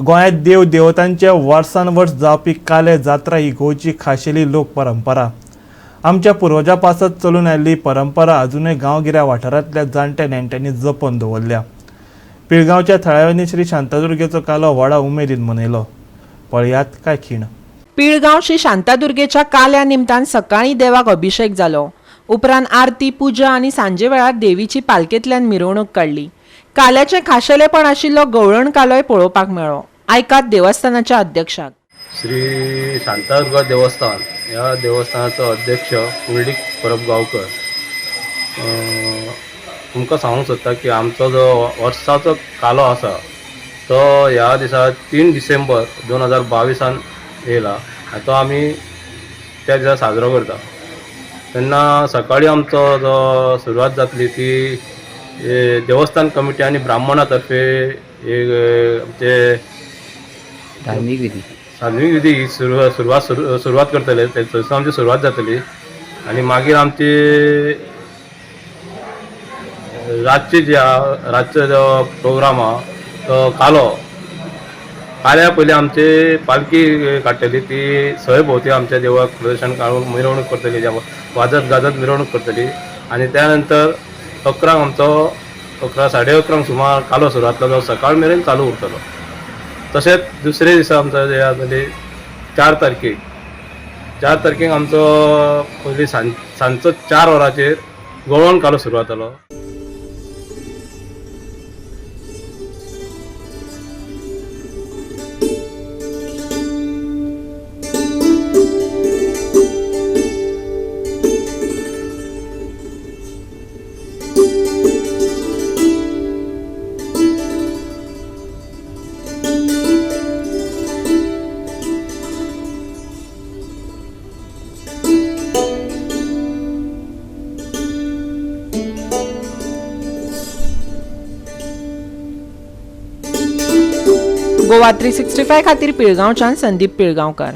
गोंयांत देव देवतांचे वर्सान वर्स जावपी काले जात्रा ही गोंयची खाशेली लोक परंपरा. आमच्या पुर्वजां पासत चलून आयिल्ली परंपरा अजुनूय गांवगिऱ्या वाठारांतल्या जाणट्या नेणट्यांनी जपून दवरल्या. पिळगांवच्या थळाव्यांनी श्री शांतादुर्गेचो कालो व्हडा उमेदीन मनयलो. पळयात काय खीण. पिळगांव श्री शांतादुर्गेच्या काल्या निमतान सकाळीं देवाक अभिषेक जालो. उपरांत आरती, पुजा आनी सांजे वेळार देवीची पालकेंतल्यान मिरवणूक काडली. काल्याचें खाशेलेपण आशिल्लो गवळण कालोय पळोवपाक मेळ्ळो. आयकात देवस्थानाच्या अध्यक्षाक. श्री शांतादुर्गा देवस्थान ह्या देवस्थानाचो अध्यक्ष पुंडलीक परब गांवकर. तुमकां सांगूंक सोदता की आमचो जो वर्साचो कालो आसा तो ह्या दिसा 3 डिसेंबर 2022 येयला आनी तो आमी त्या दिसा साजरो करता. तेन्ना सकाळी आमचो जो सुरवात जातली ती देवस्थान कमिटी आनी ब्राह्मणा तर्फे एक आमचे धार्मीक विधी धार्मीक विधी ही सुरवात सुरवात करतले. थंयसून आमची सुरवात जातली आनी मागीर आमची रातची जी आहा, रातचो जो प्रोग्राम आहा तो कालो. काल्या पयलीं आमची पालखी काडटली, ती सय भोंवती आमच्या देवळाक प्रदर्शन काडून मिरवणूक करतली, वाजत गाजत मिरवणूक करतली. आनी त्या नंतर 11 आमचो 11 11:30 सुमार कालो सुरू जातलो, जो सकाळ मेरेन चालू उरतलो. तशेंच दुसरे दिसा आमचो जे जातली 4 तारखेक, 4 तारखेक आमचो पयलीं सांजचो 4 वरांचेर गवळण कालो सुरू जातलो. गोवा 365 खातीर पिळगांवच्यान संदीप पिळगांवकार.